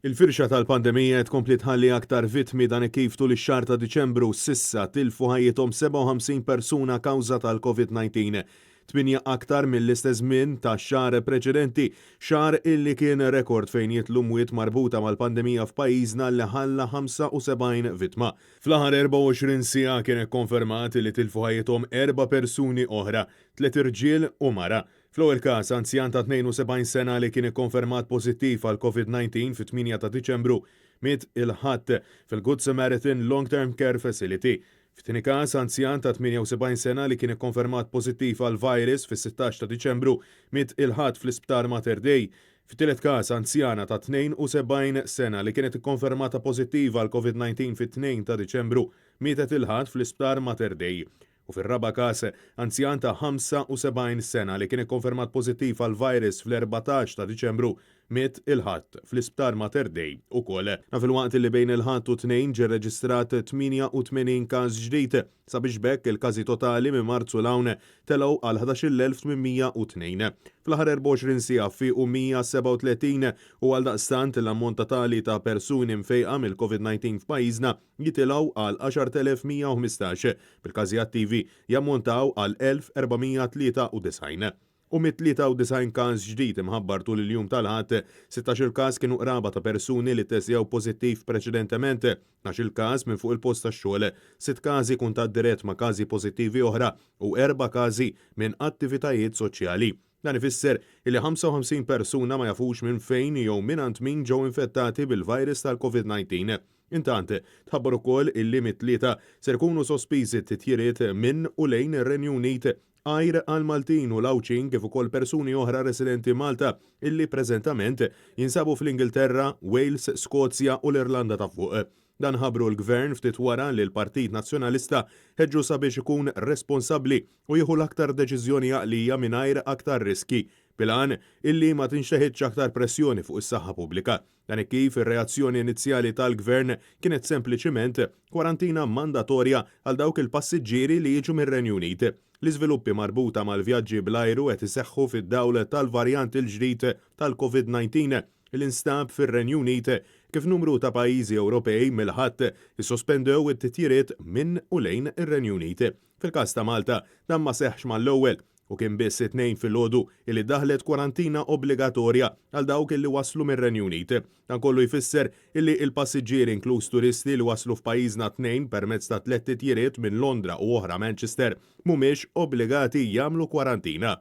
Il-firxa tal-pandemija qed tkompli tħalli aktar vittmi dan kif tul ix-xahar ta' Diċembru s'issa tilfu ħajjithom 57 persuna kawża tal-COVID-19. 8 aktar mill-istess żmien tax-xahar preċedenti, xahar illi kien rekord fejn jidħlu mwiet marbuta mal-pandemija f'pajjiżna li ħalla 75 vittma. Fl-aħħar 24 siegħa kien ikkonfermat li tilfu ħajjithom erba' persuni oħra, tliet irġiel u mara. Fl-ewwel każ, anzjan ta' 72 sena li kien ikkonfermat pożittiv għal COVID-19 fit-8 ta' Diċembru miet il-Ħadd fil-Good Samaritan Long Term Care Facility. Fit-tieni każ, anzjan ta' 78 sena li kien ikkonfermat pożittiv għal virus fis-16 ta' Diċembru miet il-Ħadd fl-Isptar Mater Dei. Fit-tielet każ, anzjana ta' 72 sena li kienet ikkonfermata pożittiva għal COVID-19 fit-2 ta' Diċembru mietet il-Ħadd fl-Isptar Mater Dei. U fir-raba' każ, anzjan ta' 75 sena li kien ikkonfermat pożittiv għall-virus fl-14 ta' Diċembru miet il-Ħadd fl-Isptar Mater Dei ukoll. Dan filwaqt li bejn il-Ħadd u t-Tnejn ġie rreġistrat 88 każ ġdid, sabiex b'hekk il-każi totali minn Marzu 'l hawn telgħu għal 11,802. Fl-aħħar 24 siegħa fiequ 137 u għaldaqstant l-ammont totali ta' persuni mfejqa mill-Covid-19 f'pajjiżna jitilgħu għal 10,115, bil-każi attivi jammontaw għal 1,493. U mit-93 każ ġdid imħabbar tul il-jum tal-Ħadd, 16-il każ kienu qraba ta' persuni li ttestjaw pożittiv preċedentement, 12-il każ minn fuq il-post tax-xogħol, sitt każi kuntatt dirett ma' każi pożittivi oħra u erba' każi minn attivitajiet soċjali. Dan ifisser illi 55 persuna ma jafux minn fejn jew mingħand min ġew infettati bil-virus tal-Covid-19. Intant, tħabbar ukoll illi mit-Tlieta ser ikunu sospiżi t-titjiriet minn u lejn ir-Renju Unit għajr għall-Maltin u l-Għawdxin kif ukoll persuni oħra residenti Malta illi preżentament jinsabu fl-Ingilterra, Wales, Skozja u l-Irlanda ta' Fuq. Dan ħabbru l-Gvern ftit wara li l-Partit Nazzjonalista ħeġġu sabiex ikun responsabbli u jieħu l-aktar deċiżjoni għaqlija mingħajr aktar riskji, bil-għan illi ma tinxteħitx aktar pressjoni fuq is-saħħa pubblika. Dan hekk kif ir-reazzjoni inizjali tal-Gvern kienet sempliċiment kwarantina mandatorja għal dawk il-passiġġieri li jiġu mir-Renju Unit. L-iżviluppi marbuta mal-vjaġġi bl-ajru qed iseħħu fid-dawl tal-varjant il-ġdid tal-Covid 19 li nstab fir-Renju Unit kif numru ta' pajjiżi Ewropej mill-Ħadd issospendew it-titjiriet minn u lejn ir-Renju Unit. Fil-każ ta' Malta, dan ma seħħx mal-ewwel u kien biss it-Tnejn filgħodu illi ddaħħlet kwarantina obbligatorja għal dawk illi waslu mir-Renju Unit. Dan kollu jfisser illi il-passiġġieri inkluż turisti li waslu f'pajjiżna t-Tnejn permezz ta' tlett titjiriet minn Londra u oħra Manchester mhumiex obbligati jagħmlu kwarantina.